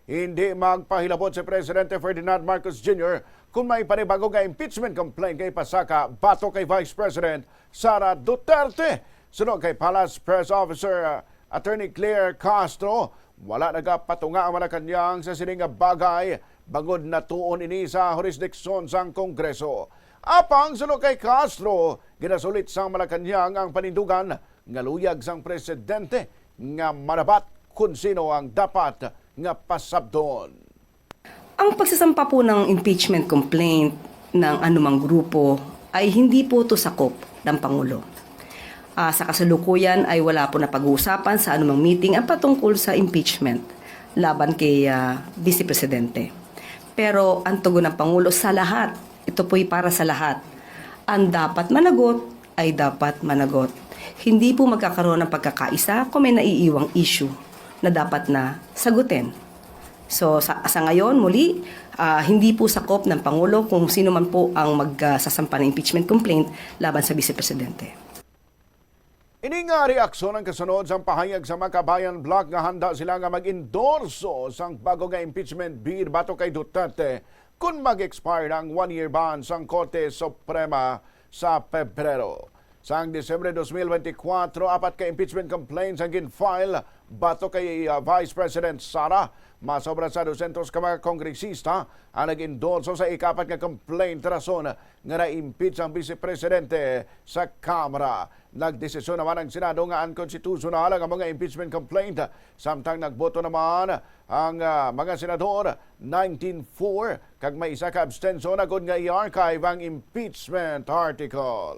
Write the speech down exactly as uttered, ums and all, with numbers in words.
Hindi magpahilabot si Presidente Ferdinand Marcos Junior kung may panibago nga impeachment complaint nga ipasaka batok kay Vice President Sara Duterte. Suno kay Palace Press Officer, uh, Attorney Claire Castro, wala nagapatunga ang Malacañang sa sini nga bagay bangod natuon ini sa jurisdiction sang Kongreso. Apang suno kay Castro, ginasulit sang Malacañang ang panindugan nga luyag sang presidente nga manabat kon sino ang dapat nga pasabton. Ang pagsasampa po ng impeachment complaint ng anumang grupo ay hindi po ito sakop ng Pangulo. Ah, sa kasalukuyan ay wala po napag-uusapan sa anumang meeting ang patungkol sa impeachment laban kay, ah, Vice Presidente. Pero ang tugon ng Pangulo sa lahat, ito po'y para sa lahat. Ang dapat managot ay dapat managot. Hindi po magkakaroon ng pagkakaisa kung may naiiwang issue na dapat na sagutin. So sa, sa ngayon, muli, ah, hindi po sakop ng Pangulo kung sino man po ang magsasampa ng impeachment complaint laban sa Vice Presidente. Ini nga reaksyon ang kasunod sang pahayag sa Makabayan Bloc nga handa sila nga mag-endorso sang bago nga impeachment bid batok kay Duterte kon mag-expire ang one-year ban sang Korte Suprema sa Pebrero. Sang Disyembre dos mil benti kwatro, apat ka impeachment complaints ang gin-file batok kay, uh, Vice President Sara. Masobra sa dosyentos ka mga kongresista ang nag-endorso sa ikaapat nga complaint, rason nga na-impeach ang Vice Presidente sa Kamara. Nagdesisyon naman ang Senado nga unconstitutional ang amo nga impeachment complaint, samtang nagboto naman ang, ah, mga senador, nineteen four, kag may isa ka abstention, agod nga i-archive ang impeachment article.